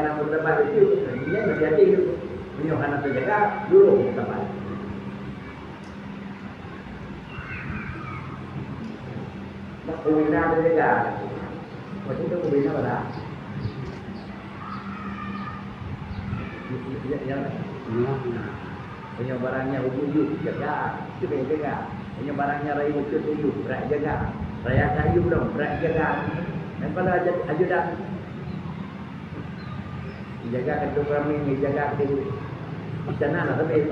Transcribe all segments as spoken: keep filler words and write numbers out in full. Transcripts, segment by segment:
hana meusabar itu, ini mesti hati itu. Meunyoe hana teujaga, dulu meusabar. Nak pembina teujaga. Macam tu pembina bala. Ya, ya. Meunyoe barang nyang ubeut yub, jaga, itu keuh jaga. Meunyoe barang nyang rayeuk ucut yub, brat jaga. Raya kayu dong, brat jaga. Dan kalau aju-, ajudan, jaga keu ramé, jaga keu istana lah tapi.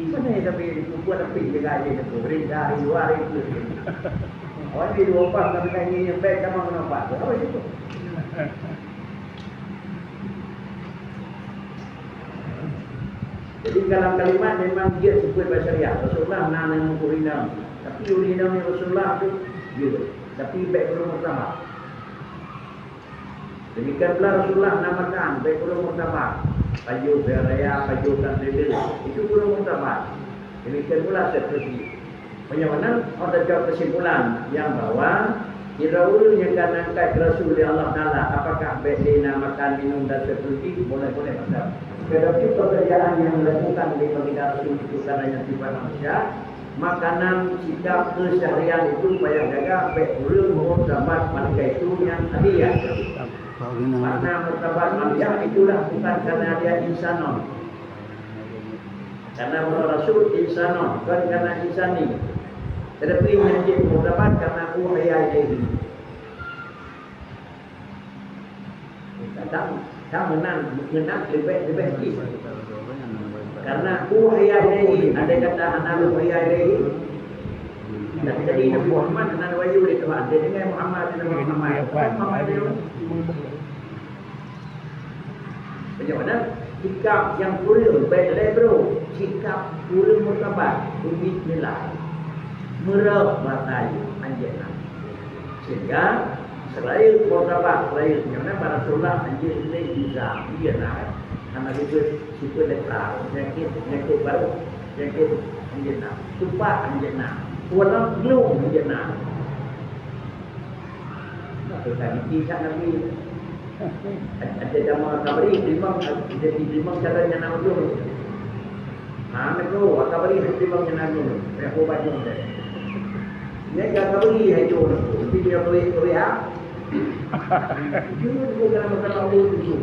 Mana tapi buat tapi jaga aja tu. Perintah di luar itu. Orang di luar pas tapi kan ini yang baik sama kena pas. Apa itu? Jadi dalam kalimat memang jeuet sifeuet basyariah. Rasulullah na aneuk murid inong. Tapi ureueng inong Rasulullah tu jeuet. Tapi bèk ureueng murtabat. Demikian pula Rasulullah na makan, bèk ureueng murtabat. Pajoh bèe raya, pajoh tan lele. Itu ureueng murtabat. Demikian pula seterusnya. Meunyoe meunan, oh, teucok kesimpulan nyang bahwa sidroe ureueng nyang ka neuangkat keu Rasul lé Allah Taala, apakah bèk lé na makan, minum dan seterusnya, boleh-boleh mantap. Tetapi pekerjaan yang dilakukan oleh baginda Rasul itu karena yang sifat manusia, makanan, sikap, keseharian itu payah jaga, bèk ureueng murtabat mereka itu nyang adil. Makna murtabat manusia itulah bukan karena dia insanon. Karena Rasul insanon, bukan karena insani. Tetapi nyang jeuet murtabat karena uhiya ilaihi. Kadang, kadang meunan, meunan leubeh, leubeh jih. Karena uhiya ilaihi, andai kata hana uhiya ilaihi, jadi Nabi Muhammad hana wahyu lé Tuhan. Dia dengar Muhammad, dia dengar Muhammad. Muhammad dia. Bagaimana? Sikap nyang kureueng bèk lé bro, sikap kureueng murtabat, ubit nilai. Meureuh batai anjeut na. Sehingga selain murtabat, selain nyoe na, bak Rasulullah anjeut lé bisa, iya na. Hana sifeuet, sifeuet leta, penyakit, penyakit baru, penyakit anjeut na. Tupak anjeut na. Warna glung anjeut na. Nah, tu tadi kisah Nabi. Ada zaman Tabari, memang jadi memang cara nyang na ujung. Ha, na tu, Tabari memang nyang na ujung. Payah ubah ujung deh. Ni kan Tabari hai tu. Tapi dia boleh, boleh, ha? Jujur, bukan masalah ujung tu.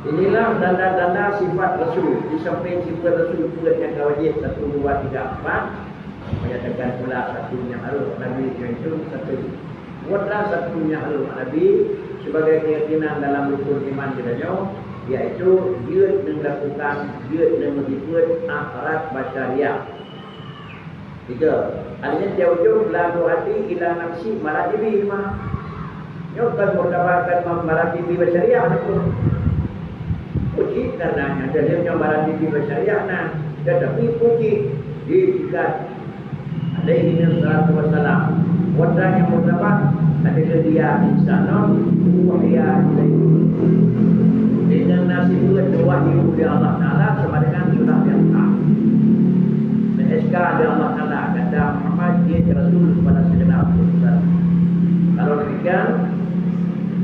Inilah tanda-tanda sifat Rasul. Di samping sifat Rasul peuet nyang ka wajéb, satu, dua, tiga, empat. Menyatakan pula satu nyang harôh Nabi, yaitu satu. Buatlah satu nyang harôh Nabi sebagai keyakinan dalam rukun iman geutanyoe, yaitu jeuet meulakukan, jeuet meusifeuet akhlak basyariah. Tiga, hal nyan di ujong lam hati, ila nafsi, maratibi mah. Nyoe kon murtabat, kon maratibi basyariah tu. Puji karena nyan, jadi nyoe maratibi basyariah na. Tetapi puji di tingkat alaihi salatu wassalam. Watèe nyang murtabat, ada dia insanon, uhiya ilaihi. Dengan nasi buat wahyu dari Allah Taala sama dengan sudah biasa. Meu'jiza dari Allah Taala, kata Muhammad, dia rasul kepada segenap utusan. Kalau demikian,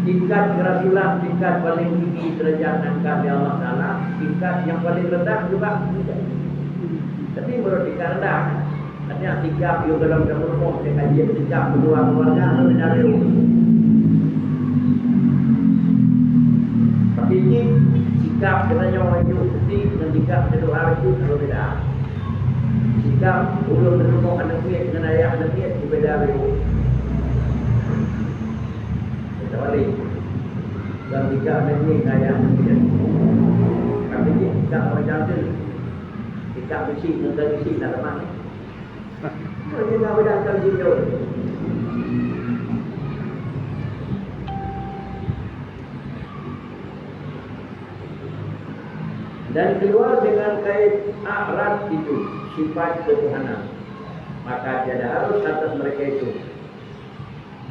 tingkat kerasulan, tingkat paling tinggi derajat angkat di Allah Taala, tingkat yang paling rendah juga tidak. Tapi menurut tingkat rendah, artinya tingkat yang dalam rumoh, dia kaji tingkat kedua keluarga, atau tidak ada. Tapi ini sikap kita nyawa itu, mesti dan sikap kita doa itu berbeda. Sikap ulun menemukan anak miet dengan ayah anak miet berbeda beu. Kita balik. Dan tiga anak miet dengan ayah anak miet. Tapi ini sikap orang jantan. Sikap bisi dengan bisi dalam mana? Kita beda akan jujur. Dan keluar dengan kait a'rad itu, sifat ketuhanan. Maka tiada harus atas mereka itu.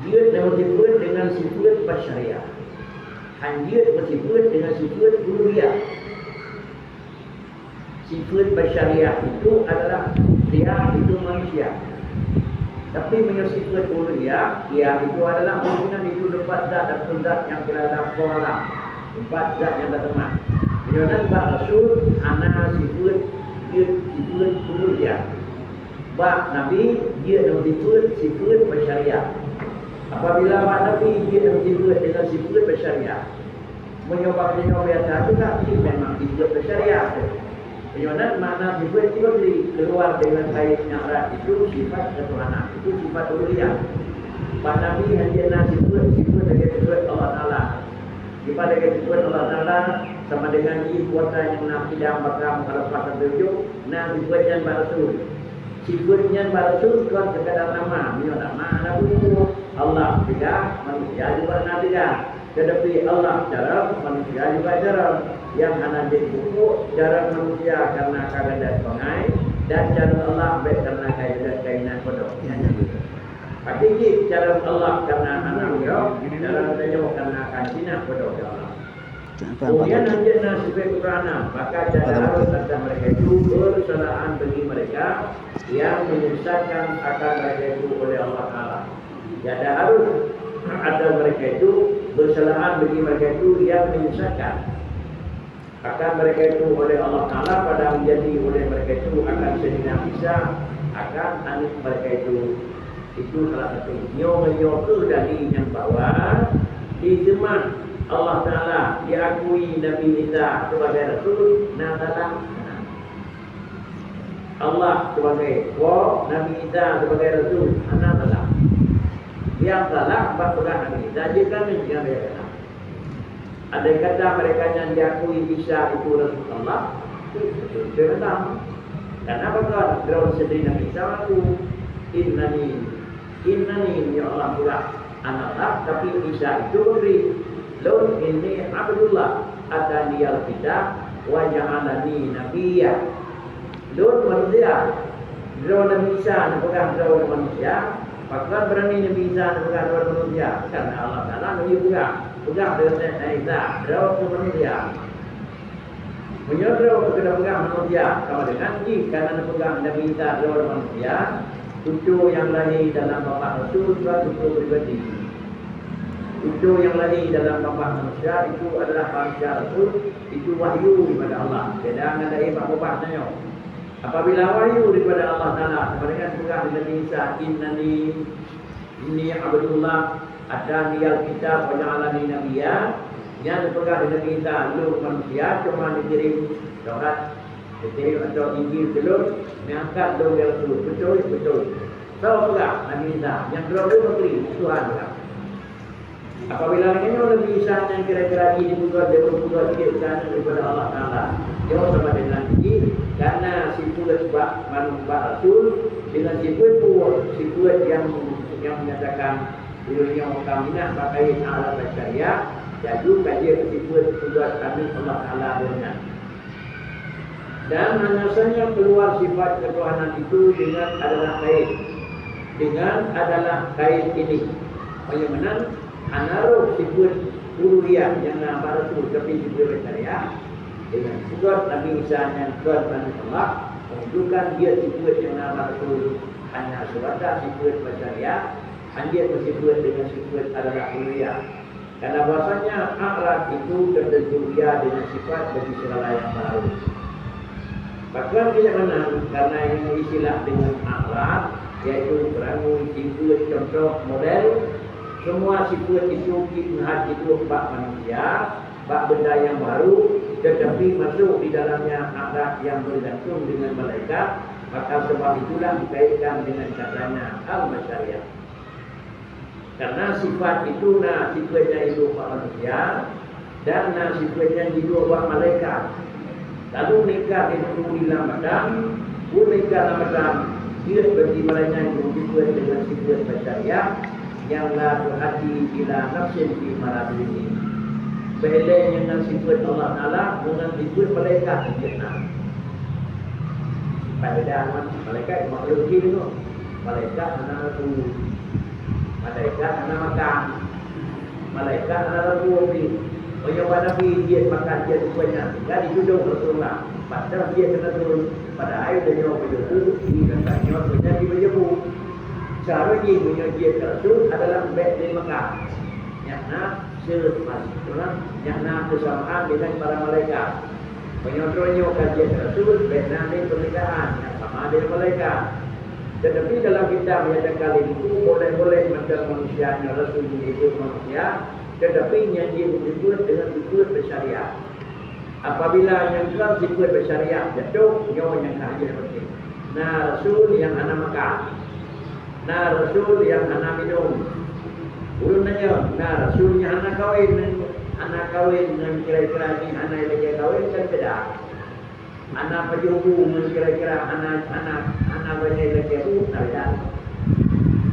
Jeuet dan bersifat dengan sifat basyariah. Hanya jeuet bersifat dengan sifat uluhiyah. Sifat basyariah itu adalah dia itu manusia. Tapi meunyoe sifat uluhiyah, dia itu adalah mungkinan itu tempat zat dan zat yang tidak ada pola, tempat zat yang tak teman. Meunyoe nan bak Rasul, hana sifat, sifat uluhiyah. Bak Nabi, dia dengan sifat, sifat basyariah. Apabila bak Nabi, dia dengan sifat, dengan sifat basyariah. Meunyoe bak geutanyoe biasa juga, jih memang sifat basyariah. Meunyoe nan makna sifat itu tadi, keluar dengan kait nyang rat itu sifat ketuhanan, itu sifat uluhiyah. Bak Nabi hanya na sifat, sifat lagèe sifat Allah Taala. Sifat lagèe sifat Allah Taala sama dengan jih kuasa nyang na kidang baka mukhalafah satu ujong, na sifat nyan bak Rasul. Sifeut nyan bak Rasul kon sekadar nama, meunyoe nama hana buku. Allah teuga, manusia juga hana teuga. Tetapi Allah carông, manusia juga carông. Nyang hana jeuet buku, carông manusia karena ka gadôh bangai, dan carông Allah bèk karena ka gadôh kainan bodoh. Nyan jeuet. Tapi jih carông Allah karena hana bodoh, carông tanyoe karena ka sinah bodoh ya Allah. Kemudian lanjut na sifat Quran, maka tiada harus atas mereka itu bersalaan bagi mereka yang menyesatkan akan mereka itu oleh Allah Taala. Tiada harus atas mereka itu bersalaan bagi mereka itu yang menyesatkan akan mereka itu oleh Allah Taala pada menjadi oleh mereka itu akan Sayyidina Isa akan aneuk mereka itu. Itu salah satu. Nyoe, nyoe keuh dalil nyang bahwa diseumah Allah Taala diakui Nabi Isa sebagai rasul, na salah. Allah sebagai po, Nabi Isa sebagai rasul, hana salah. Nyang salah bak peugah Nabi Isa jeuet kami nyang salah. Andai kata mereka nyan diakui Isa itu rasul Allah, itu betul-betul salah. Karena bagaimana droe sendiri Nabi Isa mengaku, "Innani, innani, ya Allah, bukan anak Allah, tapi Isa itu beri. Lôn, inni Abdullah, ataniyal kitab wa ja'alani nabiyya." Lôn manusia. Droe Nabi Isa neupeugah droe manusia. Pakon beurani Nabi Isa neupeugah droe manusia? Karena Allah Taala neuyue peugah. Peugah droe Nabi Isa, droe manusia. Meunyoe droe keuneuk peugah manusia, sama dengan jih karena neupeugah Nabi Isa droe manusia, cucu nyang lahé dalam bapak rasul bukan cucu pribadi. Cucu nyang lahé dalam bapak manusia itu adalah manusia rasul, itu wahyu daripada Allah. Beda ngon lahé bak babah tanyoe. Apabila wahyu daripada Allah Taala, sama dengan peugah di Nabi Isa, "Innani, inni Abdullah, ataniyal kitab wa ja'alani nabiyya," nyan peugah di Nabi Isa, "Lôn manusia, cuma dikirim Taurat, dikirim atau Injil keu lôn, meuangkat lôn lé Rasul." Beutôi, beutôi. Soe peugah? Nabi Isa. Nyang droe lôn menteri, Tuhan peugah. Apabila lagèe nyoe Nabi Isa nyang kira-kira jih dipeugöt, dipeugöt jih bukan daripada Allah Taala. Nyoe sama dengan jih, karena sifeuet bak manu-, bak rasul, dengan sifeuet buet, sifeuet yang, yang menyatakan dirinya kaminah pakaian alat syariah, jadi ka jeuet sifeuet peugöt kami Allah Taala dengan. Dan hanya saja keluar sifat ketuhanan itu dengan adalah kait. Dengan adalah kait ini. Oleh meunan, hana roh sifat uluhiyah nyang na bak rasul, tapi sifat syariah. Dengan sifat Nabi Isa nyang kon Nabi Allah, menunjukkan dia sifat nyang na bak rasul hanya sebatas sifat syariah, hanya bersifat dengan sifat adalah uluhiyah. Karena bahwasanya a'rad itu tertentu ia dengan sifat bagi segala yang baru. Pakon keunyamanan, karena ini istilah dengan a'rad, yaitu beurangui sifat, contoh model, semua sifat itu jimeuhat jiduek bak manusia, bak benda yang baru, tetapi masuk di dalamnya a'rad yang bergantung dengan malaikat, maka sebab itulah dikaitkan dengan katanya al-basyariyah. Karena sifat itu na sifat nyang hidup bak manusia, dan na sifat nyang hidup bak malaikat. Lalu malaikat itu di lam matan, pun malaikat lam matan, dia berarti malaikat itu sifat dengan sifat basyariah, yang la tuhaddi ila nafsin fi maradhihi. Beda dengan sifat Allah Taala, dengan sifat malaikat yang na. Perbedaan malaikat makhluk jin tu. Malaikat hana rasa. Malaikat hana makan. Malaikat hana rasa pih. Meunyoe bak Nabi jeuet makan jeuet rupanya, kan dituduh Rasulullah. Padahal jeuet keu Rasul. Padahal tanyoe beujeuet, di tanyoe rupanya di beujeuet. Cara jih meunyoe jeuet keu Rasul adalah bèk lé makan. Nyang na Seumas, nyang na keusamaan dengan para malaikat. Meunyoe droeneuh ka jeuet rasul, bèk na lé perbedaan nyang sama dengan malaikat. Tetapi dalam kitab menyatakan itu boleh-boleh macam manusia nyang rasul menyebut manusia, tetapi nyan jeuet menyebut dengan sifat bersyariat. Apabila nyang kon sifat bersyariat jatuh, nyoe nyang ka jeuet penting. Na rasul nyang hana makan. Na rasul nyang hana minum. Ulôn nanya, na rasul nyang hana kawin, hana kawin ngon kira-kira jih hana ilèe kawin kan beda. Hana pajoh bu ngon kira-kira hana, hana, hana banyak ilakée bu, na beda.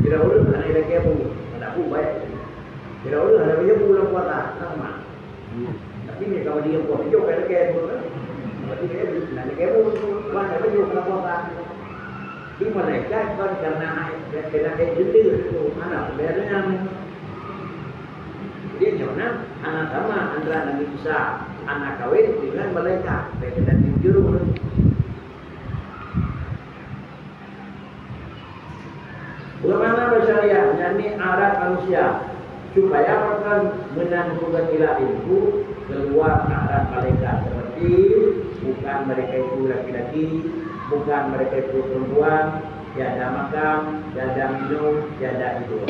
Kira ureueng hana ilakée bu, hana bu baik. Kira ureueng hana banyak bu lam puasa, sama. Tapi ni kalau dia buat video kayak kayak tu kan. Berarti dia nak kayak bu, buat apa juga lam puasa. Di malaikat kan karena kena kayak jendela tu, mana biarnya. Jadi nyoe na, hana sama antara Nabi Isa hana kawin dengan malaikat. Mereka dan jujur. Bagaimana basyariah, yakni adat manusia, supaya bukan menang bukan ilah itu keluar adat malaikat seperti bukan mereka itu laki-laki, bukan mereka itu perempuan, tiada makan, tiada minum, tiada tidur.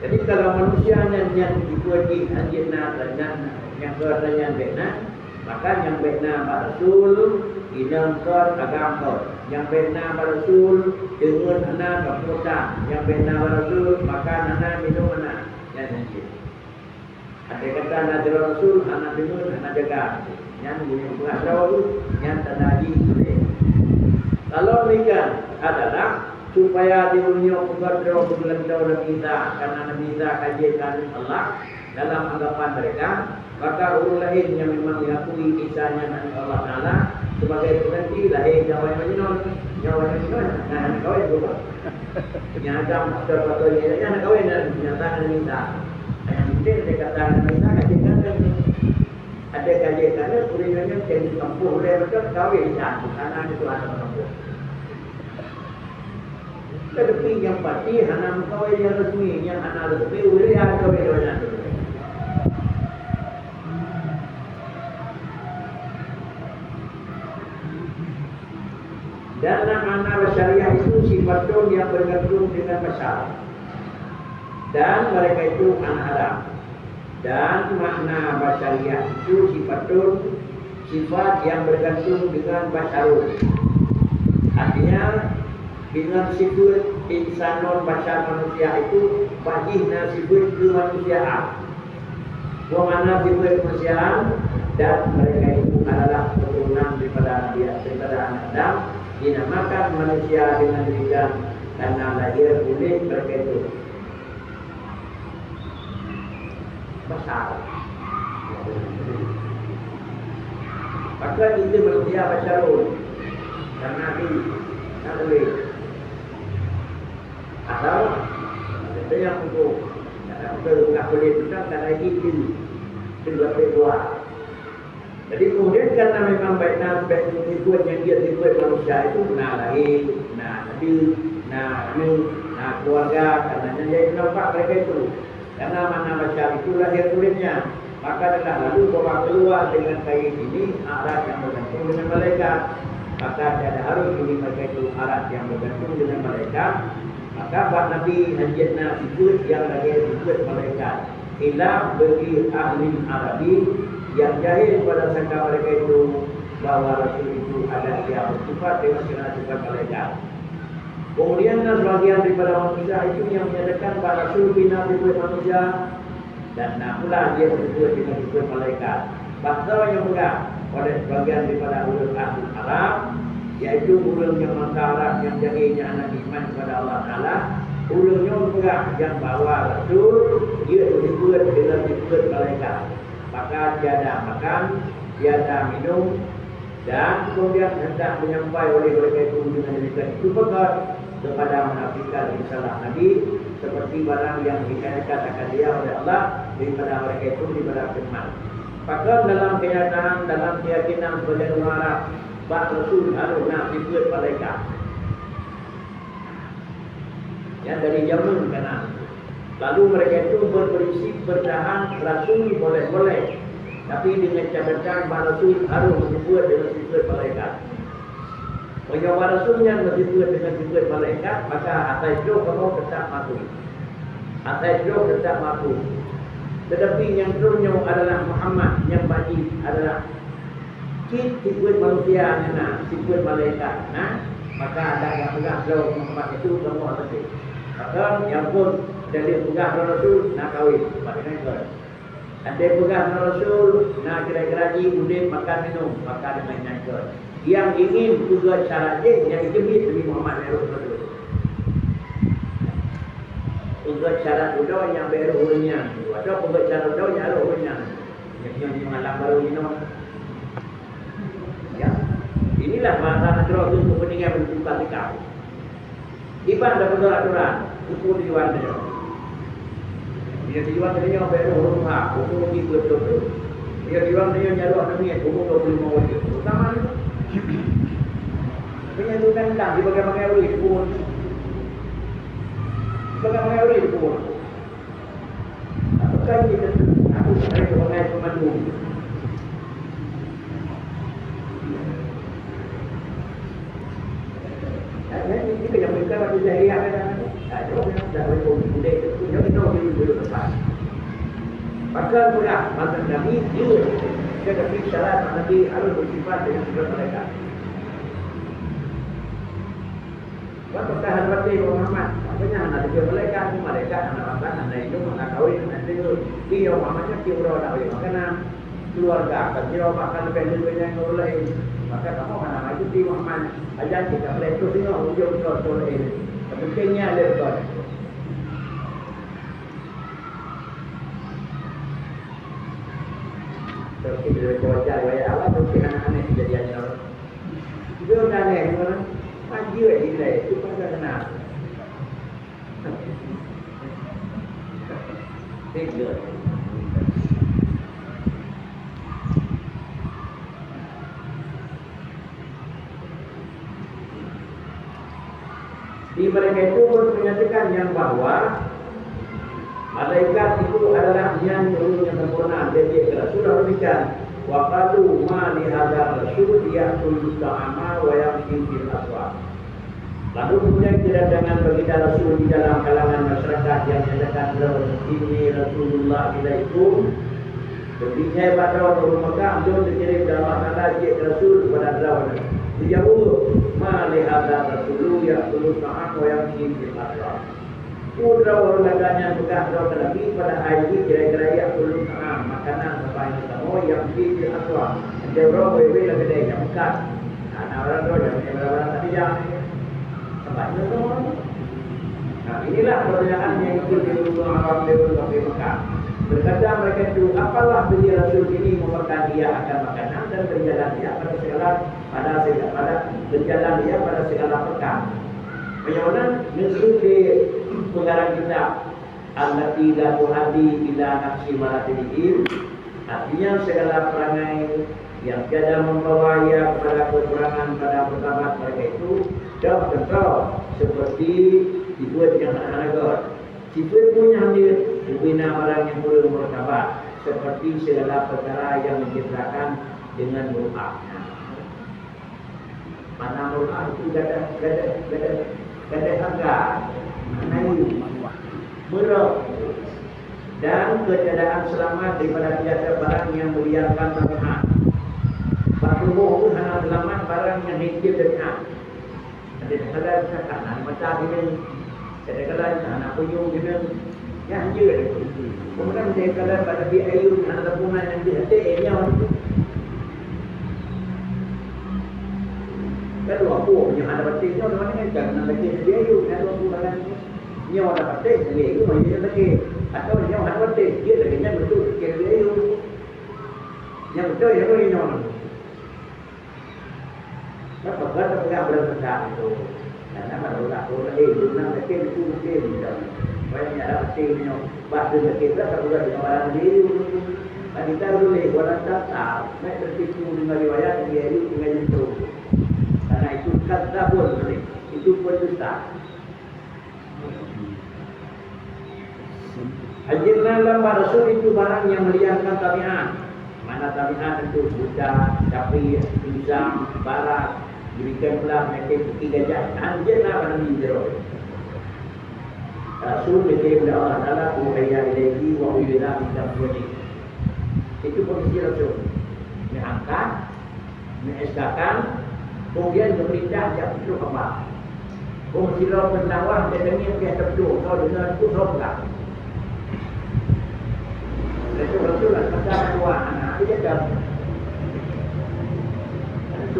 Jadi kalau manusia nyan, nyan tipe jih anjeut na, nyan, nyang keu nyan bèk na, maka nyang bèk na bak rasul, inong kon, agam kon. Nyang bèk na bak rasul, deungon hana, kamoe tan. Nyang bèk na bak rasul, makan hana, minum hana. Nyan anjeut. Andai kata na jaroe rasul, hana deungon, hana jaga. Nyan meunyoe peugah droe, nyan tanda jih. Kalau demikian adalah supaya di dunia peugah droe beugeulantau Nabi Isa, karena Nabi Isa ka jeuet keu Aneuk Allah dalam anggapan mereka, maka ureueng laén nyang memang mengakui Isa nyan Aneuk Allah Taala sebagai pengganti lahé nyawa nyang jinoe, nyawa nyang jinoe, nah, kawin juga. Nyang agam pastor-pastor nyan, nyan kawin dan nyata Nabi Isa. Yang penting dia kata Nabi Isa, ka jeuet keu Aneuk. Ada ka jeuet keu Aneuk, ureueng nyan jadi kampung, ureueng macam kawin dah, bukan ada Tuhan kampung. Tetapi nyang pasti hana meukawen nyang resmi, nyang hana resmi, ureueng nyang kawin dengan resmi. Dan makna basyariah itu sifat nyang bergantung dengan basyar. Dan mereka itu anak Adam. Dan makna basyariah itu sifat, sifat yang bergantung dengan basyarun. Artinya, dengan sifat insanun, basyar, manusia itu, bak jih na sifat kemanusiaan. Bagaimana sifat kemanusiaan? Dan mereka itu adalah keturunan daripada Nabi, daripada anak Adam, dinamakan manusia dengan demikian karena lahir oleh mereka itu. Besar. Maka itu manusia basyarun. Karena di, nak boleh. Atau, kita yang hukum. Karena kita tak boleh, kita tak lagi itu. Itu lebih luar. Jadi kemudian karena memang baik na, baik sifat nyang dia sifat manusia itu, na lahé, na ade, na aneuk, na keluarga, karena nyang jadi nampak mereka itu. Karena makna basyar itu lahir kulitnya, maka telah lalu bahwa keluar dengan kain ini arat yang bergantung dengan malaikat. Maka tiada harus ini mereka itu arat yang bergantung dengan malaikat. Maka bak Nabi hanjeuet na sifat yang lagée sifat malaikat. Khilaf bagi ahli Arabi yang jahil pada sangka mereka itu bahwa Rasul itu ada ia bersifat dengan kena sifat malaikat. Kemudian na sebagian daripada manusia itu yang menyatakan bahwa Rasul bina sifat manusia dan na pula dia bersifat dengan sifat malaikat. Bahasa yang peugah oleh sebagian daripada ureuëng ahli Arab, yaitu ureuëng yang mangka Arab yang jahil nyang hana iman kepada Allah Taala, ureuëng nyoe peugah yang bahwa Rasul dia bersifat dengan sifat malaikat. Maka tiada makan, tiada minum, dan kemudian hendak menyampai oleh mereka itu dengan demikian itu pekat kepada menafikan risalah Nabi, seperti barang yang dikatakan dia oleh Allah daripada mereka itu daripada firman. Maka dalam kenyataan, dalam keyakinan sebagian orang Arab, bak Rasul harus na sifat malaikat. Yang dari zaman kanan. Lalu mereka itu berprinsip bertahan Rasul boleh-boleh, tapi dengan catatan bahawa Rasul harus berbuat dengan sifat malaikat. Meunyoe Rasul nyan berbuat dengan sifat malaikat, maka asai jroh kamoe tetap makui. Asai jroh tetap makui. Tetapi nyang jroh nyoe adalah Muhammad, nyang bak jih adalah cit sifat manusia nyan na, sifat malaikat na, maka ada yang peugah droe Muhammad itu kamoe hana cit. Maka nyang pun jadi peugah droe Rasul na kawin, bak dengan kawin. Até peugah ngon Rasul, na kira-kira jih udeb makan minum, maka deungon nyan keuh. Nyang ingin peugah syarat jih, nyang jeuet Nabi Muhammad nyang rot beutôi. Peugah syarat udoe nyang bèk rot ureueng nyan. Atau peugah syarat udoe nyang rot ureueng nyan. Nyang nyoe malam baru minum. Ya. Inilah bahasa nanggroe tu kepentingan untuk teuka. Iban dah peugah aturan, hukum tujuan tanyoe. Bila tujuan tanyoe bèk rot ureueng ha, hukum di beutôi tu. Bila tujuan tanyoe jaroe namiet, hukum dua puluh lima wajib. Utama ni. Penyatukan tang di bagai-bagai ureueng, hukum. Di bagai-bagai ureueng, hukum. Apakah ini tentu? Aku sebagai sebagai pemandu. Jadi, kita yang bukan waktu jahiliah kan? Tak ada orang yang tak boleh pun. Dia itu punya kita boleh dulu lepas. Maka pula masa Nabi dia, tetapi syarat Nabi harus bersifat dengan sifat malaikat. Wan peugah hana bateh Muhammad, makanya hana teuka malaikat, malaikat hana makan, hana minum, hana kawin, hana tidur. Iya Muhammad nyan tiep uroe hana kawin makanan. Keluarga akan jauh makan lebih lebih nyan ngon ureueng lain. Maka kamoe hana meuikuti Muhammad. Ajan kita boleh terus tengok ujung betul-betul lain. Pentingnya ada betul. Tapi bila baca riwayat awal mungkin aneh-aneh kejadian nyoe. Dia aneh, mana? Haji ilai, itu kan tak kenal. Tiga. Di mereka itu pun menyatakan yang bahwa malaikat itu adalah nyan ureueng nyang sempurna, dan dia kira sudah demikian. Wa qalu ma li hadzal rasul ya'kulu ta'ama wa yamshi fil aswaq. Lalu kemudian kedatangan baginda Rasul di dalam kalangan masyarakat yang menyatakan droe, "Inni Rasulullah ilaikum." Berbicara bak droe ureueng Mekah, "Lôn dikirim lé Allah Taala jeuet rasul keupada droe." Dijaweueb, "Ma li hadzal rasulu ya'kulu ta'am wa yamshi fil aswaq." Peue droe ureueng lagèe nyan peugah droe keu Nabi, padahai jih kira-kira ya'kulu ta'am, makanan sampai kamoe yamshi fil aswaq. Dia droe wéh-wéh lam keudè nyang meukat. Hana ureueng droe nyang meunyoe barang-barang tak dijak. Sabab nyoe semua. Nah, inilah pertanyaan yang itu di Rasulullah Arab di Mekah. Berkata mereka itu, "Apalah bagi Rasul ini merupakan dia akan makanan dan berjalan dia pada segala, pada segala, pada berjalan dia pada segala perkara." Meunyoe na, neusu di pengarang kitab, "Allati la tuhaddi ila nafsi maratibihim." Artinya, segala perangai yang tiada membawa ia kepada kekurangan pada martabat mereka itu, dah tentu seperti sifat yang hana-hana göt. Sifat pun nyang hadir, ubena barang nyang kureueng martabat, seperti segala perkara yang menciptakan dengan murah. Mana murah itu gadoh, gadoh, gadoh, gadoh harga, meunayue, murah. Dan ketiadaan selamat daripada tiada barang yang meliarkan tabiat. Bak tuboh pun hana selamat barang nyang hana tabiat. Ada segala kesehatan, hana mata gini, ada segala hana punyueng gini. Nyang jeuet. Kemudian dia kata pada Nabi Ayub, hana sempurna nyang di hati, eh, nyawa. Kan dua puluh, yang hana batin, nyawa mana kan, kan, nak lagi Nabi Ayub, kan dua puluh dalam ni. Nyawa hana batin, Nabi Ayub, hanya lagi. Atau nyawa hana batin, dia lagi nyan betul, fikir Nabi Ayub. Yang betul, yang boleh nyawa. Nyan peugah teupeugah bulan Ramadan tu. Karena baru tahun lagi, bulan lagi itu mungkin macam banyak ada betul nyoe. Bah tu lagi berapa bulan dengan barang diri. Nah, kita boleh bulan Ramadan, naik tertipu dengan riwayat yang dia itu dengan itu. Karena itu kata pun boleh. Itu pun dusta. Anjeunna lam bak Rasul itu barang nyang meliarkan tabiat. Mana tabiat itu buta, tapi, usang, barat, demikian pula penyakit kuki gajah. Anjeunna bak Nabi Ibrahim. Rasul dikirim oleh Allah Taala, "Uhiya ilaihi wa uhiya min." Itu posisi Rasul. Diangkat, Menyesatkan, kemudian pemerintah jak peutrok hamba. Hong sidroe peundakwah, geutanyoe pih teupeudong, soe deungon, soe peugah. Rasul-rasul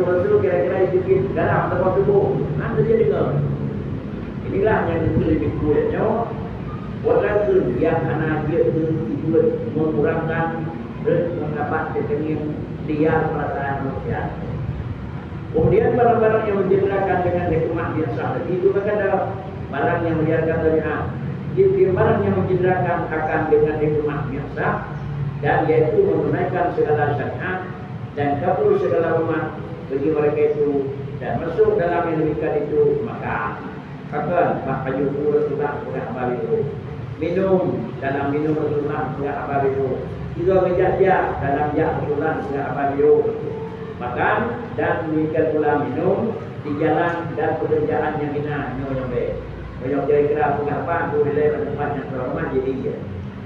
Rasul kira-kira ikutin dalam tempat tubuh. Nanti dia dengar. Inilah yang disebut nyoe. Walaupun yang hana jeuet itu mengurangkan dan menghambat ketenangan liar perasaan manusia. Kemudian barang-barang yang menjenderakan dengan hikmah yang sah tadi itu kan ada barang yang menjenderakan tabiat. Jadi barang yang menjenderakan akan dengan hikmah yang sah dan yaitu menunaikan segala syariat dan kabul segala umat bagi mereka itu dan masuk dalam yang demikian itu maka Pakon, bak pajoh bu Rasulullah peugah haba beurôh. Minum, dalam minum Rasulullah peugah haba beurôh. Tiga meujak-jak, dalam jak Rasulullah peugah haba beurôh. Makan dan demikian pula minum di jalan dan pekerjaan yang hina nyoe nyang bèk. Meunyoe kira-kira peugah haba, bu ilèe bak teumpat nyang teuhoreumat jadi dia.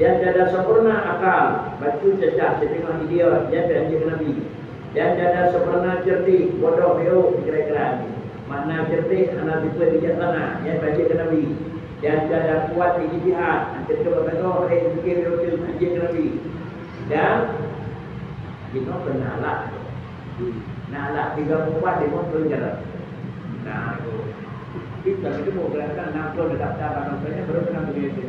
Dan tiada sempurna akal, bacut cacat, siteungoh idiot, nyan pih anjeuk Nabi. Dan tiada sempurna cerdik, bodoh, beurôk, kira-kira nyoe. Makna cerdik hana sifeuet bijaksana, nyan pajeuet keu Nabi. Dan tiada kuat ijtihad, hana teuka beutôi hai zikir roti pajeuet keu Nabi. Dan jinoe pernah lah. Nah lah tiga puluh empat lima puluh jalan. Nah, itu. Kita itu mau gerakan enam puluh dekat dalam contohnya baru pernah beli itu.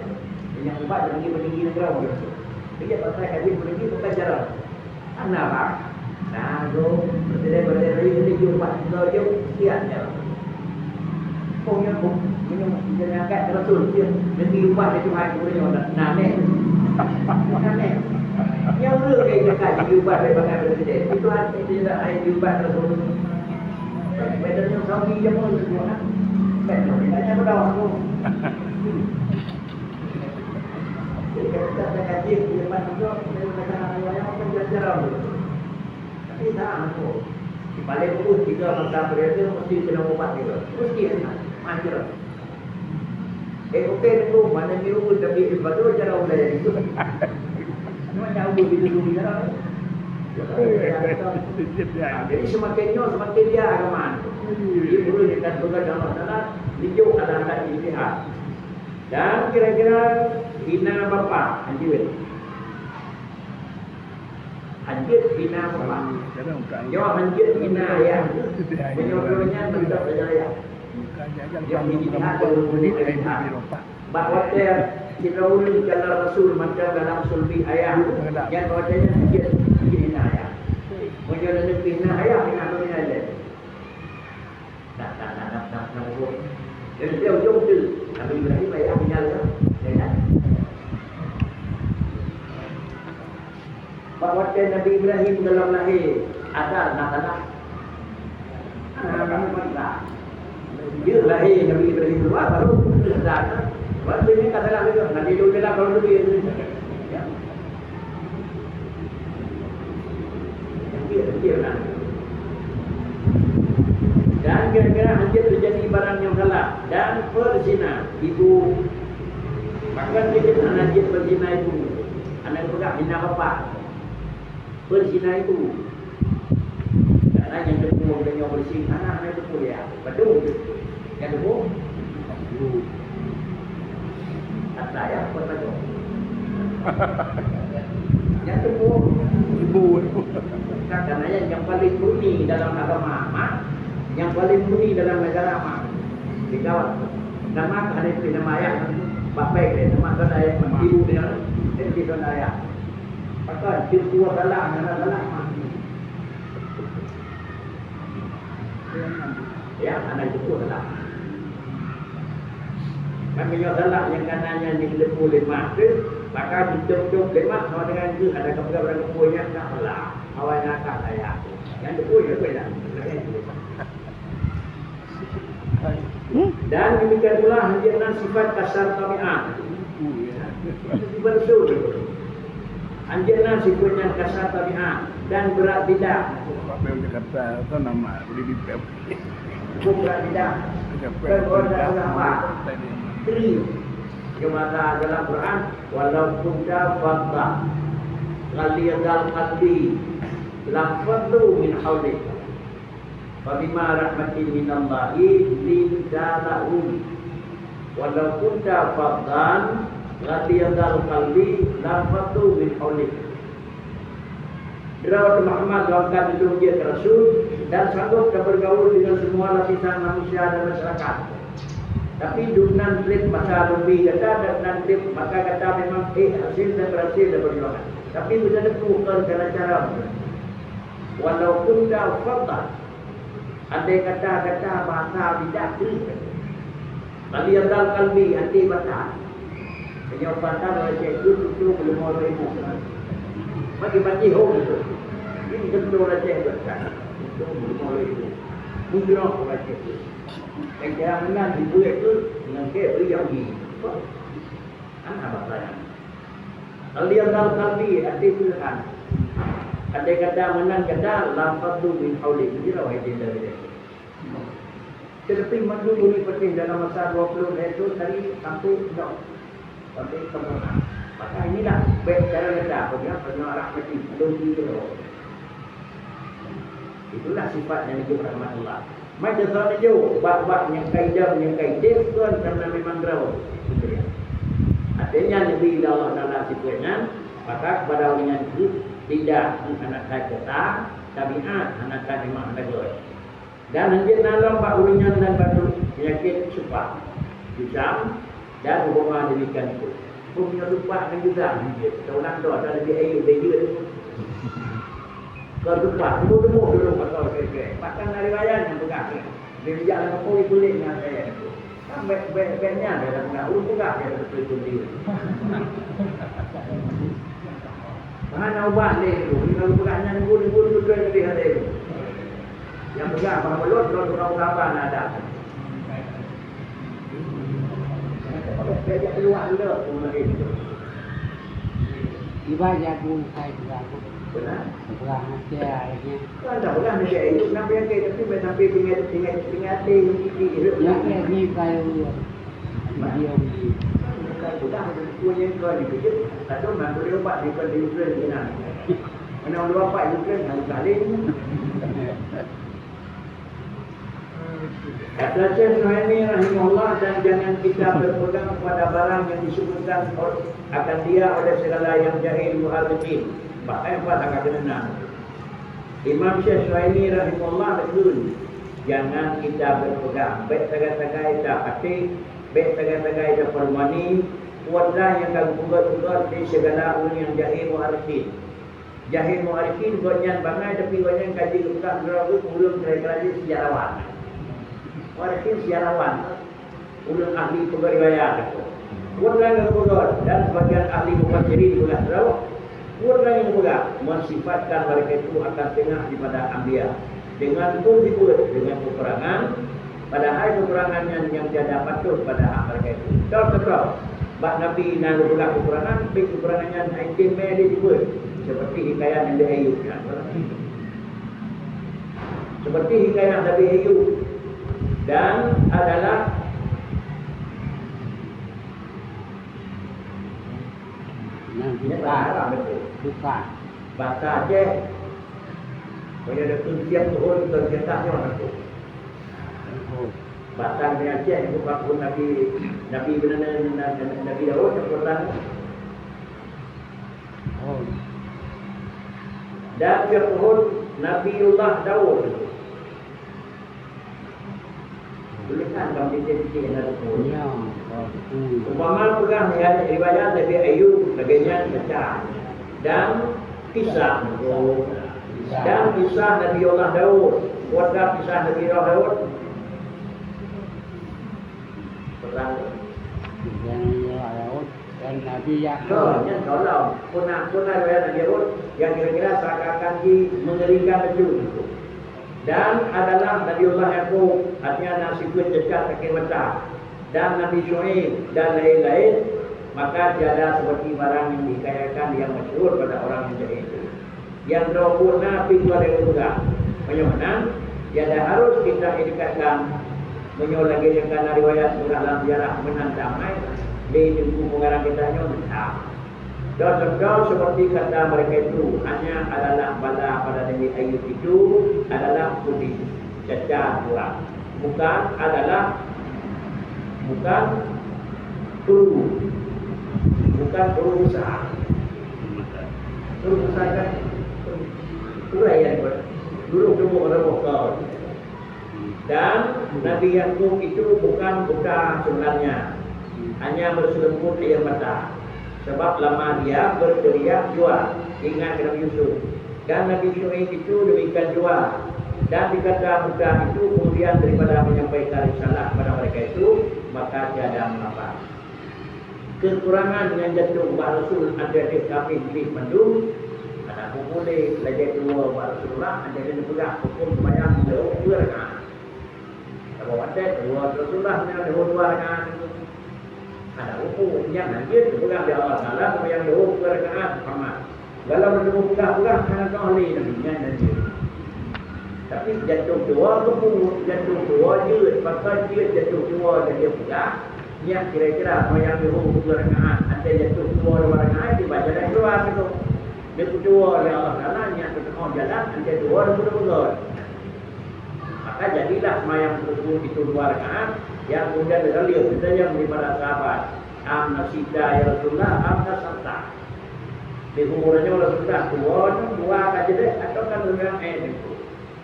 Yang ubat tinggi-tinggi negara gitu. Dia pakai hadis tinggi bukan jalan. Hana bang. Nah, tu, beutôi-beutôi hari ni jumpa kita je, siap je. Kong yang kong, minum, kita angkat ke Rasul, dia nanti ubah dari Tuhan, kita nyoe nak, nak neh. Nak neh. Yang dulu kayak dekat, diubah dari bangai presiden. Itu hati dia nak, ai diubah Rasul. Badan yang Saudi je pun, kan? Kan, kita tanya pada aku. Jadi, kita tak kaji, dia pun juga, dia kata, "Ayah, apa cara-cara tu?" Tapi nah, aku. Di paling bagus, tiga masa periode, mesti kena ubat juga. Mesti kena. Macam. Eh, okey, nunggu, mana ni urut, tapi di batu cara udah jadi. Cuma jauh begitu dulu cara. Jadi, semakin nyoe, semakin dia agama. Jadi, urut yang tak berada dalam sana, dijauh ada angkat ijtihad. Dan kira-kira hina bapak, anjir. Hanjeuet hina bapak. Nyoe hanjeuet hina ayah. Meunyoe droe nyan mantong saja ayah. Nyoe hina bapak. Bak watèe sidroe ureueng jalan Rasul mantong dalam sulbi ayah. Nyan watèe nyan hanjeuet, hanjeuet hina ayah. Meunyoe hana hina ayah, hina droe nyan lé. Nah, nah, nah, nah, nah, nah, nah. Jadi, dia ujong tu. Nabi Ibrahim ayah tinggal ke? Ya, kan? Bak watèe Nabi Ibrahim dalam lahé, ada nak salah. Ada nak salah. Dia lahé Nabi Ibrahim keluar, baru ada. Waktu ini tak salah juga. Nabi dulu bilang kalau dulu ya. Ya. Dan kira-kira hanjeuet teujadi barang nyang salah dan peuzina ibu. Bahkan jeuet hana jeuet peuzina ibu. Hana geupeugah hina bapak. Peuzina ibu. Karena nyang teupeue meunyoe beureusi hana, hana teupeue ya. Betul. Nyang teupeue? Kata ya, apa saja. Nyang teupeue? Ibu. Karena yang, yang paling murni dalam agama, ha? Yang paling murni dalam negara, ha? Di kawan. Nama ada itu nama ayah, bapak dia, nama saudara ayah, ibu dia, jadi saudara ayah. Maka, dia tua salah, anak salah, ha? Ya, anak itu pun salah. Kan meunyoe salah nyang kana nyan jiteupeue lé mak teuh, maka jicok-cok lé mak sama dengan jeuet ada keubah barang keubah nyan ka salah. Awai nakal ayah. Nyan teupeue ya, teupeue ya. Dan demikian pula hanjeuet na sifat kasar tabiat. Sifat rasul. Hanjeuet na sifat nyang kasar tabiat dan brat lidah. Apa yang dikata itu nama lebih Bukan tidak. Bukan orang apa. Tri. Cuma dalam Quran, "Walau kunta faddan ghalidhal qalbi lanfaddu min haulik. Fabima rahmatin minallahi linta lahum. Walau kunta faddan ghalidhal qalbi lanfaddu min haulik." Droe Muhammad doakan lôn jeuet rasul dan sanggob ka bergaul dengan semua lapisan manusia dan masyarakat. Tapi dum nan treb masa lôn bi gata dan nan treb maka gata memang ék hasil dan berhasil dalam perjuangan. Tapi beuteupeue kon kana cara. Walau kunta fadhlan, andai kata gata basa bidak, Bali andal kalbi até bata. Meunyoe bata lecet tu tutup lima ribu. Bagi bagi ho tu. Ini tentu lecet bata. Tutup lima ribu. Mudroh lecet tu. Dan cara menang dibuat tu dengan kek beri yang di. Anak basa yang. Kalau dia andal kalbi até Tuhan. Andai kata menang kata lam fadu min hauli. Kira wahai dia dari dia. Tetapi mandum ureuëng peutih dalam masa dua puluh lhèe thôn tadi sampai enam, sampai sempurna. Maka inilah bèk cara gata, peunyoe, peunyoe arah mati, belum tidur. Itulah sifat yang disebut rahmatullah. Mai teusoe neujok bak-bak nyang ka idam, nyang ka idéh, kon karena memang droe. Artinya, Nabi Allah Taala sifat nyan, maka kepada orang nyan itu tidak anak that kata, tabiat anak that memang ada goe. Dan hanjeuet na lom bak ureuëng nyan dan batuk peunyakét supak, jusam, dan uboma demikian pun. Pun meunyoe supak ngon jusam hanjeuet, teuulang dua, dan lebih ayu, lebih jeuet. Keu supak, teumu-teumu dulu pasal keu-keu. Bahkan na riwayat nyang peugah, dia bijak lam kampung, dia tuléh ngon saya. Kan bèk, bèk, bèk nyan dah peugah, ureuëng peugah dia beutôi tu dia. Hana ubat lé tu, kalau peugah nyan nunggu, nunggu, nunggu, nunggu, nunggu, nunggu. Nyang peugah bang Belot, lôn tukang sabar na adat. Diajak keluar dulu, tu lagi. Iba jagung kai juga aku. Benar? Peugah mati akhirnya. Kan tak peugah ni dia, itu kenapa yang kayak tapi sampai tinggal, tinggal, tinggal hati, hidup. Yang kayak ni kayu. Dia beli. Bukan peugah, tu yang kau ni kerja. Tak tahu nak boleh ubat, dia bukan di Ukraine, dia nak. Mana orang dapat Ukraine, nak saling. Kata Syekh Suhaimi rahimahullah, dan jangan kita berpegang pada barang yang disebutkan ol-, akan dia oleh segala yang jahil muharrifin. Bahkan empat angka keunan. Imam Syekh Suhaimi rahimahullah beutôi, jangan kita berpegang, bèk sagai-sagai ta paték, bèk sagai-sagai ta peurmani, peue nyang ka geupeugöt-peugöt lé segala ureuëng nyang jahil muharrifin. Jahil muharrifin gobnyan bangai, tapi gobnyan ka jeuet geupeugah droe ureuëng kira-kira jih sejarawan. Muharrifin sejarawan, ureuëng ahli peugöt riwayat. Buet laén geupeugah, dan sebagian ahli mufassirin peugah droe, buet laén geupeugah mensifatkan mereka itu akan tengah daripada anbiya. Dengan pun dibuet dengan kekurangan, padahai kekurangan nyan nyang tiada patut pada hak mereka itu. Contoh, bak Nabi na geupeugah kekurangan, tapi kekurangan nyan hana item mé lé dibuet, seperti hikayat Nabi Ayub nyan. Seperti hikayat Nabi Ayub dan adalah Nah, bukan. Bukan. Bahasa Aceh. Banyak ada tu tiap tahun, tu tiap tahun aku. Oh. Bahasa Aceh, bukan pun Nabi, Nabi benar, Nabi Daud, Al-Quran. Oh. Dan tiap tahun Nabiullah Daud. Tulisan kamu titik-titik yang ada tulis. Ya, betul. Umpama peugah riwayat Nabi Ayub lagèe nyan baca. Dan kisah, dan kisah Nabi Allah Daud. Bukankah kisah Nabi Allah Daud? Peugah. Kisah Nabi Allah Daud. Dan Nabi Yakub. Ha, nyan tolong. Pernah, pernah riwayat Nabi Yakub yang kira-kira seakan-akan ji mengerikan betul. Dan adalah Nabiullah Yakub, artinya na sifat cacat kaki mata. Dan Nabi Syuaib dan lain-lain, maka tiada seperti barang yang dihikayakan yang masyhur pada orang yang jahil itu. Nyang droe buet na pih dua lhèe peugah. Meunyoe meunan, tiada harus kita iktikadkan. Meunyoe lagèe nyang ka na riwayat peugah lam sejarah meunan damai, lé teungku pengarang kita nyoe meunan. Dan contoh seperti kata mereka itu, hanya adalah bala pada Nabi Ayub itu adalah putih, cacat kurang. Bukan adalah, bukan peluru. Bukan peluru besar. Peluru besar kan? Gurèe nyang gurèe tuboh-tuboh kon. Dan Nabi Yakub itu bukan buta sebenarnya, hanya berselembut air mata. Sebab lama dia berteriak jua, ingat keu Nabi Yusuf. Dan Nabi Syuaib itu demikian jua. Dan dikata buta itu kemudian daripada menyampaikan risalah kepada mereka itu, maka tiada mengapa. Kekurangan nyang jatuh bak Rasul até-até kafé Iblih mandum, hana peue lé lagèe tuwoe bak Rasulullah até-até neupeugah hukôm seumayang lheueh dua rakaat. Saboh watèe tuwoe Rasulullah meunyoe lheueh dua rakaat, hana peue, nyang hanjeuet geupeugah lé Allah Taala seumayang lheueh dua rakaat, Muhammad. Galom lôn peugah-peugah hana teuh lé Nabi nyan, nyan jeuet. Tapi jatuh dua keubu, jatuh dua jeuet, pakon jeuet jatuh dua dan dia peugah, nyan kira-kira seumayang lheueh dua rakaat, até jatuh dua, dua rakaat, dibaca dan keluar tu. Dia peutuwoe lé Allah Taala, nyan teutu'oh jalan, até dua dan peutuwoe. Maka jadilah seumayang tersebut itu dua rakaat, yang kemudian disaleuem, disaleuem daripada sahabat. Am nasita ya Rasulullah, am nasita. Di kubu nyoe Rasulullah tuwoe nyoe dua ka jeuet atawa ka lheueh ék nyoe.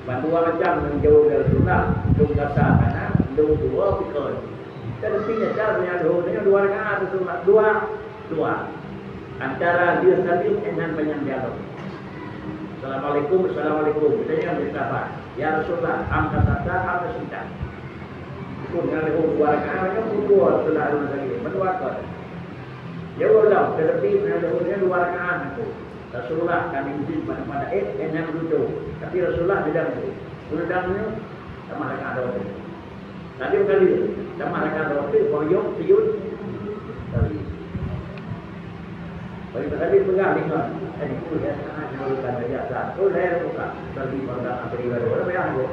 Ban dua macam ngon jaweueb Rasulullah, lôn kasa kana, lôn tuwoe pikon. Tapi nyata meunyoe lheueh nyoe dua rakaat Rasulullah, dua, dua. Antara dia saleuem dengan panyang dialog. Assalamualaikum, assalamualaikum. Ditanya oleh sahabat, "Ya Rasulullah, am nasita, am nasita?" Pun ngon lheueh dua rakaat nyoe pun dua Rasulullah lheueh saleuem, meutuah kon. Ya Allah, tetapi meunyoe lheueh nyoe dua rakaat aku. Rasulullah kami izin pada-pada, eh, dan yang begitu. Tapi Rasulullah bilang tu, "Udah nyoe, tamah rakaat dua tu." Tadi kali, tamah rakaat dua tu, boyong, tiun. Tadi. Bagi tadi pegang lima. Tadi tu ya, sangat memerlukan biasa. Tu saya buka. Tadi pada antri baru, ada yang tu.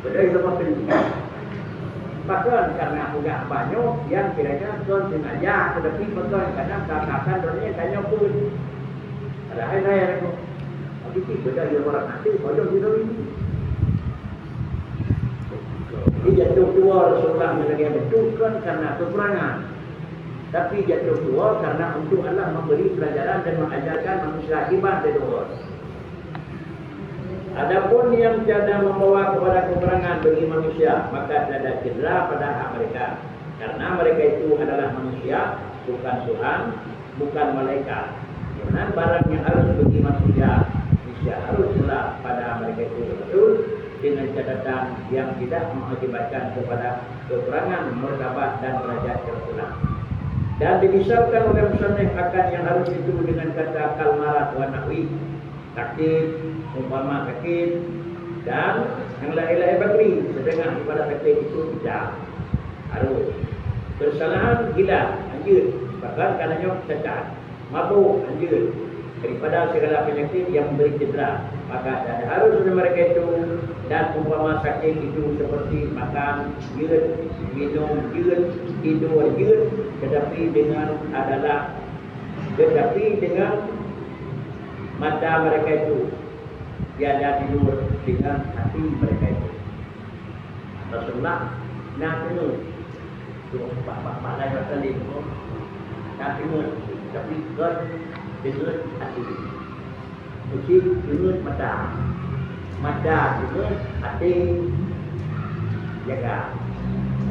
Beudôh lom keu pakon, karena peugah banyoe nyang kira-kira kon sengaja, tetapi pakon kadang katakan droeneuh tanyoe pun. Padahai laén aku. Tapi cit beudôh lom orang hati, bojong di dalam ini. Jadi jatuh dua Rasulullah meulagèe beutôi kon karena kekurangan. Tapi jatuh dua karena untuk Allah memberi pelajaran dan mengajarkan manusia akibat dari dua. Adapun yang tiada membawa kepada kekurangan bagi manusia, maka tiada cedera pada hak mereka, karena mereka itu adalah manusia, bukan Tuhan, bukan malaikat. Dengan barang yang harus bagi manusia, niscaya harus pula pada mereka itu betul, dengan catatan yang tidak mengakibatkan kepada kekurangan martabat dan derajat Rasulullah. Dan dimisalkan oleh musannif akan yang harus itu dengan kata kal marad wa nahwi, sakét, umpama sakét, dan nyang laén-laén bakri, seutengah daripada sakét itu bisa. Harus. Keusalahan gila, lanjut, bahkan kadang nyoe cacat, mabök, lanjut, daripada segala penyakit yang memberi cedera, maka tidak harus oleh mereka itu, dan umpama sakét itu seperti makan jeuet, minum jeuet, tidur jeuet, tetapi dengan adalah Tetapi dengan mata mereka itu tiada tidur, dengan hati mereka itu. Rasulullah na teungeut. Tu bak, bak, bak laén masa lé tu, na teungeut, tapi kon teungeut hati. Meucit teungeut mata. Mata teungeut, até jaga.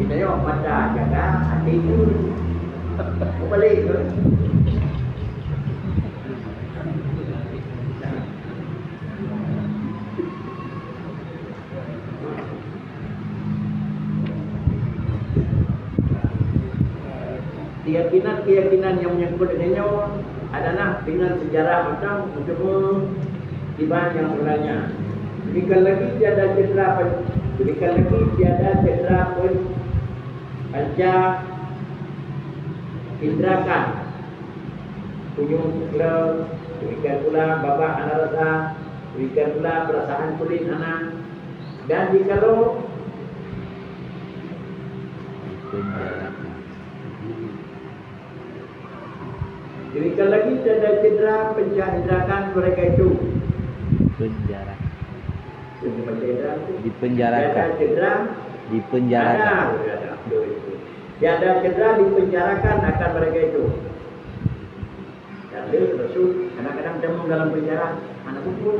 Kita nyoe mata jaga, até teungeut. Meubalek tu. Keyakinan-keyakinan yang menyangkut dengan nyoe adalah dengan sejarah macam meuteumé iban nyang sebenarnya. Demikian lagi tiada cedera pen-, demikian lagi tiada cedera pen-, panca inderakan. Tunyok le, demikian pula babah hana rasa, demikian pula perasaan kulit hana. Dan jikalau demikian lagi tiada cedera penjahit mereka itu. Penjara. Penjara itu. Dipenjarakan. Tiada cedera. Dipenjarakan. Ada. Tiada cedera dipenjarakan akan mereka itu. Dan le Rasul kadang-kadang teumeung dalam penjara, hana kumpul.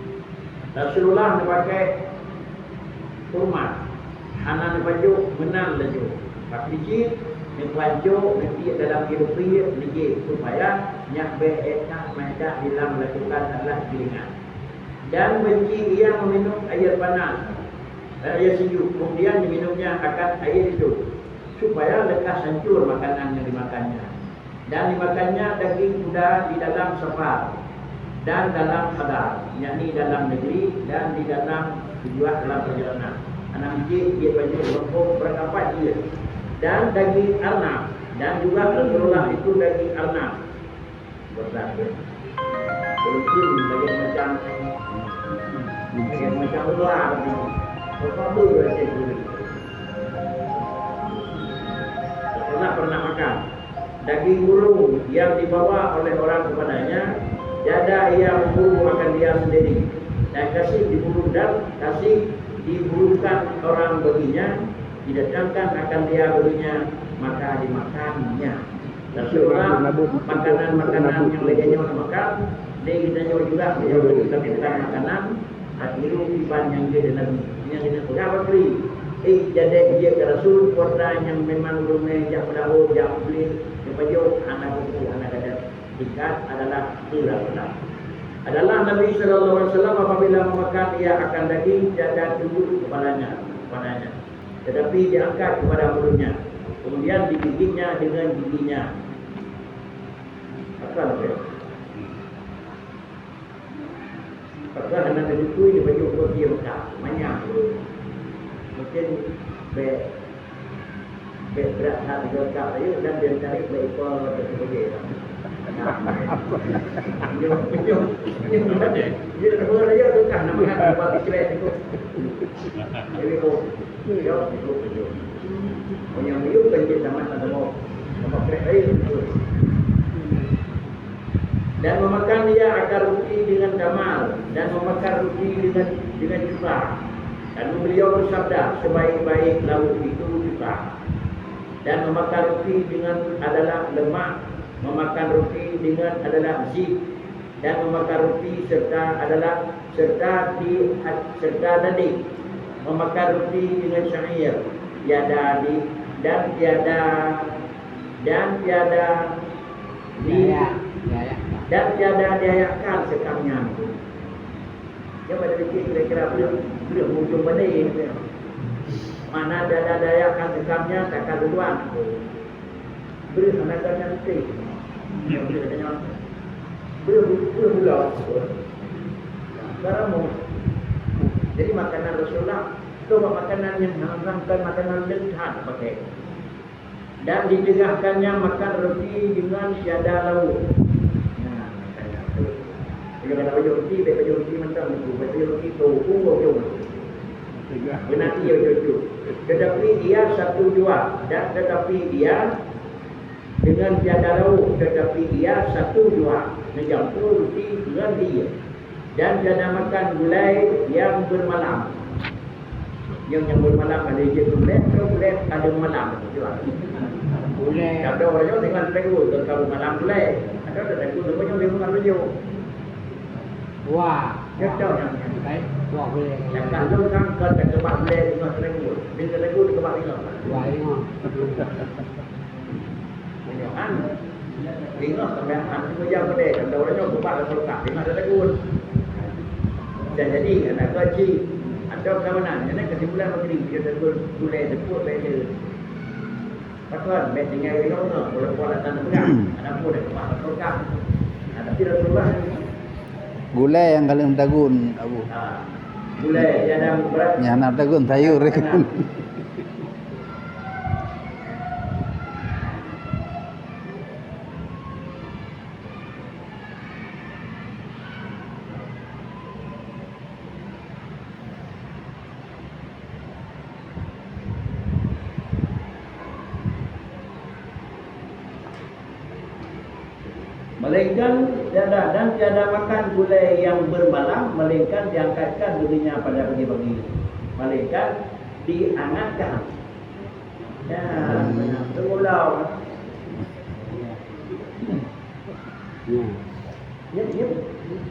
Rasulullah neupakék kurma, hana neupajoh, meunan laju. Tapi cit neupajoh, neutiek dalam ié rupiek, neujép, supaya nyak bék ék that meudah dilam lakukan adalah gilingan. Dan benci ia meminum air panas, eh, air sejuk, kemudian diminumnya akan air itu, supaya lekas hancur makanan yang dimakannya. Dan dimakannya daging kuda di dalam safar dan dalam hadar, yakni dalam negeri dan di dalam tujuan dalam perjalanan. Anak mijik dia baju lengkong berangkapat dia. Dan daging arnab, dan juga Rasulullah itu daging arnab. Berarti mungkin bagi macam, bagi macam ular ni. Apa boleh rasa gurih? Pernah, pernah makan daging burung yang dibawa oleh orang kepadanya, tiada ia memburu akan dia sendiri, dan kasih diburu, dan kasih diburukan orang baginya, didatangkan akan dia baginya, maka dimakannya. Rasulullah, makanan-makanan nyang lagèe nyoe makan, lé geutanyoe juga, tapi bukan makanan, atiru iban nyang jeuet Nabi. Nyang keuneuk peugah Bakri, eh, jadeh jeuet keu Rasul, kuasa nyang memang ureueng mé jak peudahô, jak muplih, jak pajoh, hana buku, hana gadang. Tingkat adalah beurang-beurang. Adalah Nabi sallallahu alaihi wasallam apabila memakan, ia akan daging, tiada tunduk kepalanya, kepadanya. Tetapi diangkat kepada mulutnya, kemudian digigitnya dengan giginya. Akan, ya. Maka hana teubeutôi di baju kopi Mekah, manyang. Mungkin bèk, bèk brat that di Mekah tadi dan dia tarik bèk ikor tersebut. Nah, nyoh, nyoh, nyoh, dia dua raya tu kan nama kan buat kecil tu. Jadi, oh, ya, itu, itu. Oh, yang meyup kan dia sama sama. Sama kerek lain tu. Dan memakan ia akar ruti dengan tamar, dan memakan ruti dengan, dengan cuka. Lalu beliau bersabda, sebaik-baik lauk itu cuka. Dan memakan ruti dengan adalah lemak, memakan ruti dengan adalah zit, dan memakan ruti serta adalah serta di, serta daging, memakan ruti dengan syair, tiada di, dan tiada, dan tiada di, dan tiada diayakkan sekamnya. Dia pada fikir kira-kira boleh, boleh hujung balik. Mana tiada diayakkan sekamnya, takkan duluan. Beureuk hana gata teuntèe. Beureuk, beureuk mula. Barang mau. Jadi makanan Rasulullah, tu makanan yang hana bukan makanan leuhat pakai. Dan didengahkannya makan roti dengan tiada lauk. Nah, makanya tu. Bila kata baju roti, baju roti mantap tu. Baju roti tu, ujung. Benar dia cucu. Tetapi ia satu jua, dan tetapi ia dengan tiada lauk, tetapi ia satu jua, mencampur roti dengan dia. Dan tiada makan gulai yang bermalam. Yang, yang bermalam ada je gulai, atau gulai ada malam. Gulai. Kalau orang nyoe dengan tegur, kalau malam gulai. Ada tak tegur, dia punya dia bukan tujuh. Wah. Ya, tahu yang, yang. Baik. Wah, gulai. Yang kalau kan, kan tak kebak gulai dengan tegur. Dia tak tegur, dia kebak dengan. Wah, ini mah. Meunyoe han, ingat sampai han, cuma jam pedeh, dan ureueng nyoe geupat lam kulkas, ingat ada lagun. Bisa jadi, aneuk geuchik, atau kawanan, nyan kesimpulan menteri, dia tegur gulai teupeue beda. Pakon, bèk tinggai ingat, walaupun dah tanah pegang, ada pun dah geupat lam kulkas. Nah, tapi Rasulullah ni, gulai nyang ka lheueh tagun, Abu. Ha, gulai, dia dah berat. Nyang hana tagun, sayur. Nah. Melainkan tiada, dan tiada makan gulai yang bermalam, melainkan diangkatkan durinya pada pagi-pagi, melainkan diangatkan. Ya, benar. Tunggu lah. Ya. Ya, ya,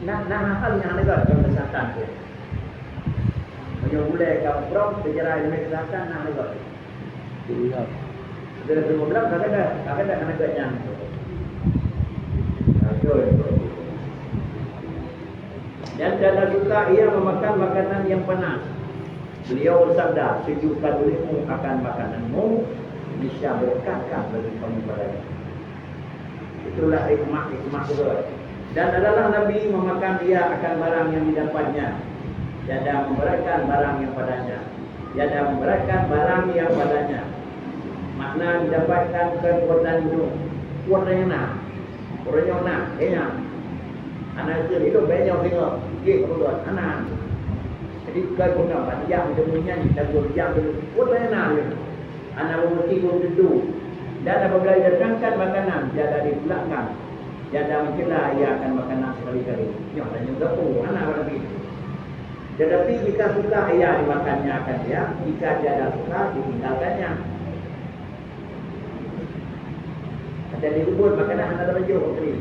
nah, nah, hal nyang hana göt dalam kesehatan tu. Meunyoe gulai ka muprong, sejarah ilmu kesehatan nah hana göt. Iya. Sudah lima belas, tak ada, tak ada hana göt nyan. Nah, tu. Dan tiada suka ia memakan makanan yang panas. Beliau bersabda, "Sejukkan olehmu akan makananmu, niscaya berkahkah bagi kamu padanya." Itulah hikmah-hikmah tersebut. Dan adalah Nabi memakan ia akan barang yang didapatnya, tiada memberatkan barang yang padanya, tiada memberatkan barang yang padanya. Makna didapatkan bukan kuatan hidup, kuatan yang na. Ureueng nyoe na, eh, nyan. Hana keu hidup, eh, nyoe singoh. Jih, beutôi, hana. Jadi, bukan guna banyak, dia punya ni, tak berjam dulu. Kuatan yang na, dia. Hana memetik pun tentu. Dan apabila didatangkan makanan, tiada dipulakkan, tiada mencela ia akan makanan sekali-kali. Nyoe hana nyoe gapo, hana berarti. Tetapi jika suka ia dimakannya akan dia, jika tiada suka ditinggalkannya. Ada di lubuk makanan hana ada baju, beri.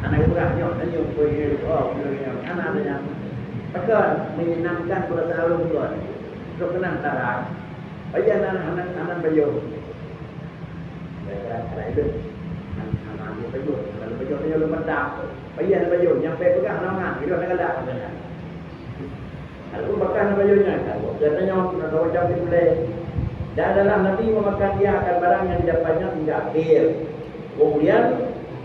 Hana geurah nyoe, hana nyoe, beri, oh, beri, hana ada nyan. Pakon menyenangkan perasaan ulôn kon. Trok keunan tarang. Payah na, hana, hana baju. Gara-gara ada itu. Hana, hana ada baju. Kalau baju, baju lôn mantap. Payah ada baju. Nyampe peugah hana mangat. Itu hana galak rasanya. Lalu makan apa nyonya, kalau gata nyoe, maka macam di mulai. Dan adalah Nabi memakan ia akan barang yang didapatnya sehingga akhir. Kemudian,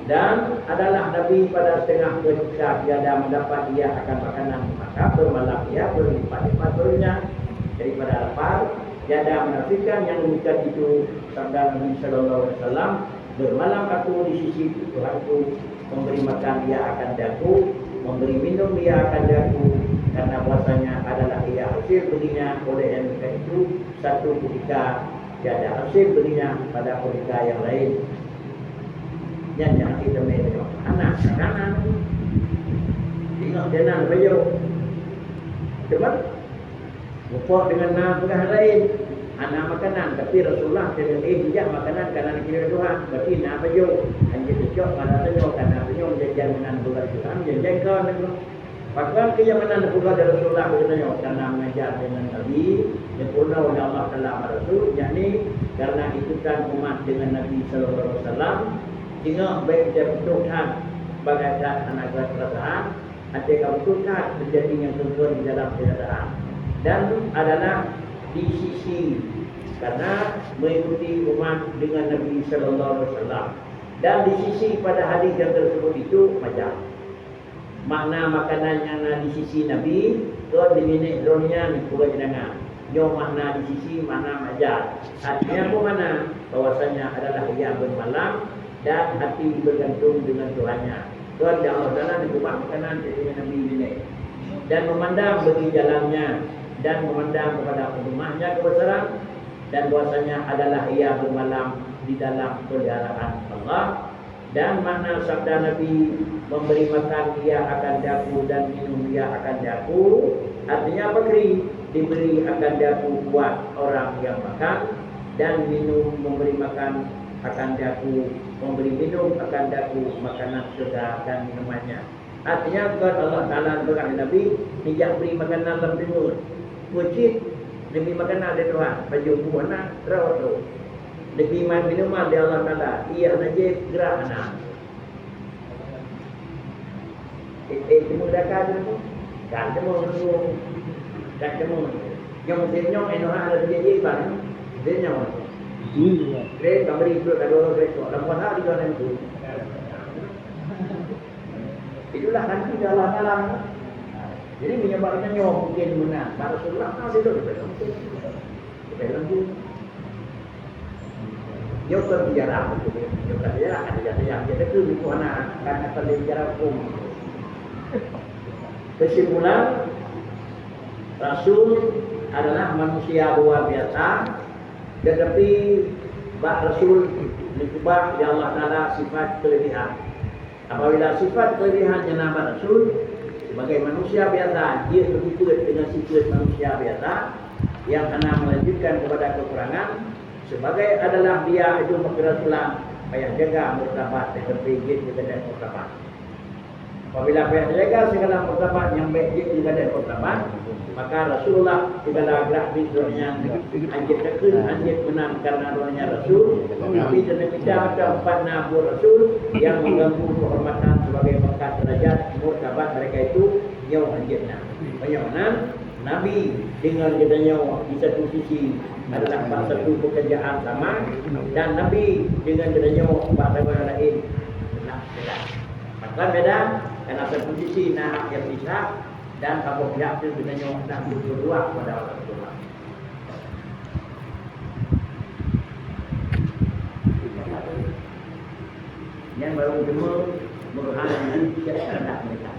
dan adalah Nabi pada setengah ketika tiada mendapat ia akan makanan, maka bermalam ia berlipat-lipat perutnya daripada lapar, tiada menafikan yang demikian itu, sabda Nabi sallallahu alaihi wasallam, "Bermalam aku di sisi Tuhanku, memberi makan ia akan daku, memberi minum ia akan daku, karena bahwasanya adalah ia hasil berinya oleh yang dekat itu satu ketika tiada hasil berinya pada ketika yang lain." Nyan nyang hati teumé tengok. Anak, anak. Tengok dia nan baju. Cuma Mupok dengan na peugah laén, hana makanan, tapi Rasulullah teuneuk éh jijak makanan ka na dikira Tuhan, berarti na pajoh. Hana teucok mata tanyoe, ka na tanyoe janji meunan bukan Tuhan, janji kon. Pakon keu nyang meunan neupeugah lé Rasulullah keu geutanyoe, karena mengajar dengan Nabi, neupeureunoe lé Allah Taala bak Rasul, yakni karena ikutan umat dengan Nabi sallallahu alaihi wasallam, singoh bèk teupeutôh that, bagai that hana geurat peurasaan, Até ka beutôi that teujadi nyang keunong di dalam keadaan dan adalah di sisi karena mengikuti umat dengan Nabi sallallahu alaihi wasallam. Dan di sisi pada hadis yang tersebut itu macam makna makanan yang na di sisi Nabi, kon di minék droeneuh nyan peugah jenengan. Nyoe makna di sisi makna maja. Artinya apa makna? Bahwasanya adalah ia bermalam dan hati bergantung dengan Tuhannya. Tuhan di Allah Taala di rumah makanan dari Nabi Ibrahim dan memandang bagi jalannya dan memandang kepada rumahnya kebesaran dan bahwasanya adalah ia bermalam di dalam peliharaan Allah. Dan makna sabda Nabi, "Memberi makan ia akan daku dan minum ia akan daku," artinya apa, kri? Diberi akan daku buat orang yang makan, dan minum, memberi makan akan daku, memberi minum akan daku makanan syurga dan minumannya. Artinya, kon Allah Taala peugah lé Nabi, "Nijak bri makanan lam teungeut." Peue cit? Neubri makanan lé Tuhan, pajoh buah na, rot lom. Neubri ma-, minuman lé Allah Taala, ié hana jieb, grah hana. Eh, eh, teuma daka teuma. Kan teuma, kan teuma. Nyang musim nyoe, eh, noh hana jieb-jieb ban. Musim nyoe. Hmm. Kre, pemberi perut ada orang kre, lam puasa juga ada itu. Itulah nanti Allah Taala. Jadi, meunyoe bak geutanyoe mungkin meunan, bak Rasulullah ka sidroe leubeh lom. Leubeh lom tu. Nyoe kon sejarah, nyoe kon sejarah, kan sejarah yang kita tu buku anak, kan asal dari sejarah hukum. Kesimpulan, Rasul adalah manusia luar biasa, tetapi bak Rasul dikeubah oleh Allah Taala sifat kelebihan. Apabila sifat kelebihan nyang na bak Rasul, sebagai manusia biasa, jeuet beusifeuet dengan sifeuet manusia biasa, yang hana melanjutkan kepada kekurangan, sebagai adalah dia itu keberhasilan, payah jaga martabat dan sampai jeuet keu gadôh martabat. Apabila payah jaga segala martabat nyang bèk jeuet keu gadôh martabat, maka Rasulullah segala gerak-gerik droeneuh nyan hanjeuet takheun, hanjeuet meunan karena droeneuh nyan Rasul, tapi teuneuh kita atau empat na buet Rasul yang mengganggu kehormatan sebagai pangkat derajat martabat mereka itu, nyoe hanjeuet na. Meunyoe meunan, Nabi dengan geutanyoe di satu sisi adalah bak satu pekerjaan sama, dan Nabi dengan geutanyoe bak saboh laén na beda. Maka beda, karena satu sisi na hak yang bisa, dan saboh pihak tu geutanyoe nak berdoa kepada Allah Taala. Nyan baru cuma meureuhan diri siap terhadap mereka.